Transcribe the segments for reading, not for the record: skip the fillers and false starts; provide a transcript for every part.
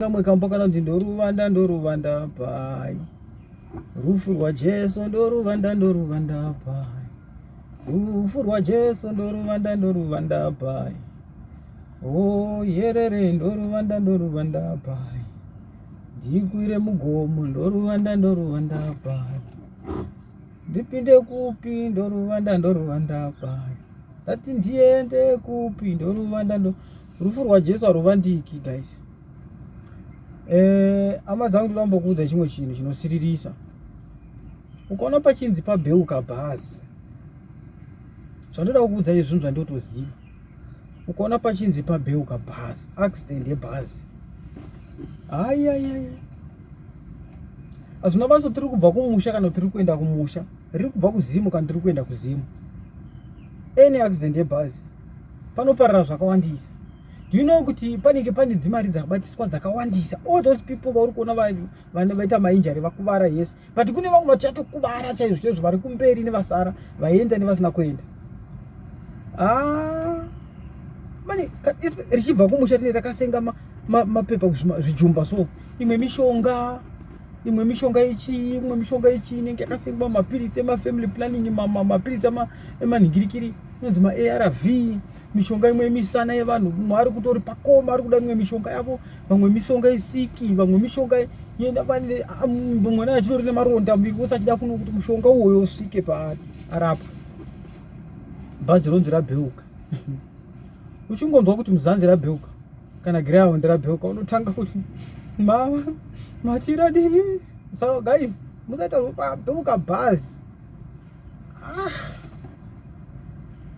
Kamwe kambo kanonzi ndoruvanda ndoruvanda pai rufu rwaJesu ndoruvanda ndoruvanda pai rufu rwaJesu ndoruvanda ndoruvanda pai o yerere ndoruvanda ndoruvanda pai ndikwire mugomo ndoruvanda ndoruvanda pai ndipinde kupi ndoruvanda ndoruvanda pai ndati ndiende kupi ndoruvanda ndo rufu rwaJesu haruvandiki guys. Eh, hama dzangu ndoda kumbokuudza chimwe chinhu chinosiririsa. Ukaona pachinzi pabheuka bhazi, zvandoda kukuudza izvi zvinhu zvandotoziva. Ukaona pachinzi pabheuka bhazi, accident yebhazi, haiyaiya, hazvina basa tiri kubva kumusha kana tiri kuenda kumusha, riri kubva kuZimu kana tiri kuenda kuZimu, any accident yebhazi panoparara zvakawandisa. Do you know kuti panenge pane dzimari dzakabatiswa dzakawandisa? All those people vauri kuona vane vaita mainjari vakuvara, yes, but kune vamwe vachatokuvara chaizvo chaizvo vari kumberi nevasara vaenda nevasina kuenda. Ah, mani richibva kumusha rine rakasenga mapepa zvijumba, so imwe mishonga, imwe mishonga ichi, imwe mishonga ichi inenge yakasengwa, mapiritsi emafamily planning, mapiritsi emanhingirikiri inonzi maARV, mishonga imwe yemisana yevanhu, mumwe ari kutori pakoma ari kuda imwe mishonga yavo, vamwe mishonga yesiki, vamwe mishonga mwana achitori nemaronda muviri wose achida kuno kuti mushonga uwoyo usvike paari arapwe. Bhazi ronzi rabheuka, uchingonzwa kuti muzanzi rabheuka kana ground rabheuka, unotanga kuti mama matiradini. So guys, musaita bheuka bhazi. Ah.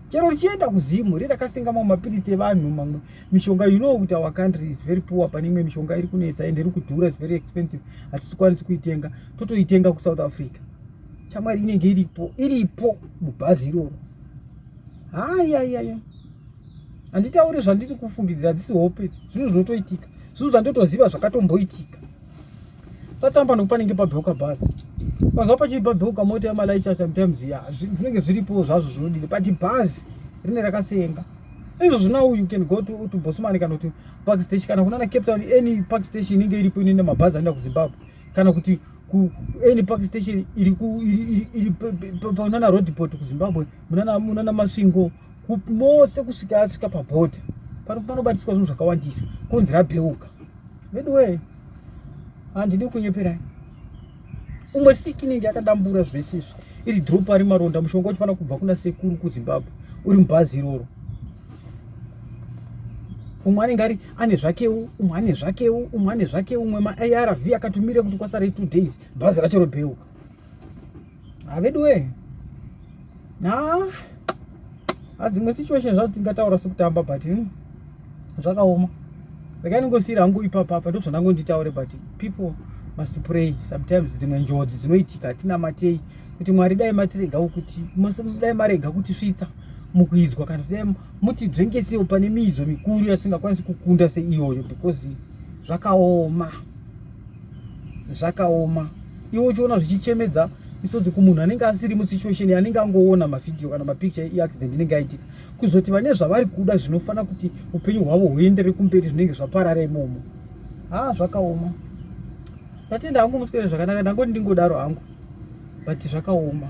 Chero richienda kuZimu riri rakasenga mamwe mapiritsi evanhu, mamwe mishonga. You know kuti our country is very poor, pane imwe mishonga iri kunetsa ende iri kudhura, is very expensive, hatisikwanisi kuitenga, totoitenga kuSouth Africa. Chamwari inenge iripo, iripo mubhazi iroro. Hayayaya, handitauri zvandiri kufungidzira, hadzisi hope, zvinhu zvinotoitika, zvinhu zvandotoziva zvakatomboitika. Satamba nokupanenge pabheuka bhazi, mazuva pachibhabheuka mota yamalaisha sometimes, ya, zvinenge zviripo zvazvo zvinodini, but bhazi rine rakasenga izvozvo. Now you can go to Bosman kana kuti Park Station kana kunana Cape Town, any park station inenge iripo inoenda mabhazi anoenda kuZimbabwe, kana kuti ku any park station iri iri panana Roodepoort kuZimbabwe, munana Masvingo mose kusvika asvika pabhodha panobatiswa zvinhu zvakawandisa, kunzi rabheuka. Veduwee, handidi kunyeperai, umwe siki inenge yakadambura zvese izvi, iri drop ari maronda, mushonga uchifanira kubva kuna sekuru kuZimbabwe uri mubhazi iroro. Umwe anenge ari ane zvakewo, umwe ane zvakewo, umwe ane zvakewo, umwe maARV akatumira kuti kwasara 2 days bhazi racho robheuka. Haveduwe, ha, hadzimwe situation zvacho tingataura sekutamba, but zvakaoma. Regai ndingosiyira hangu ipapapa, ndo zvandangonditaure, but people must pray. Sometimes dzimwe njodzi dzinoitika, hatinamatei kuti Mwari dai matiregawo, kuti dai marega kutisvitsa mukuidzwa, kana kuti dai mutidzvengesewo pane miidzo mikuru yatisingakwanisi kukunda seiyoyo, because zvakaoma, zvakaoma. Iwe uchiona zvichichemedza misodzi kumunhu anenge asiri musituation anenge angoona mavhidhiyo kana mapicture eaccident inenge aitika, kuzoti vane zvavari kuda zvinofanira kuti upenyu hwavo huendere kumberi, zvinenge zvaparara imomo. Ha, zvakaoma. Ndatenda hangu, muswere zvakanaka. Ndangoti ndingodaro hangu, but zvakaoma.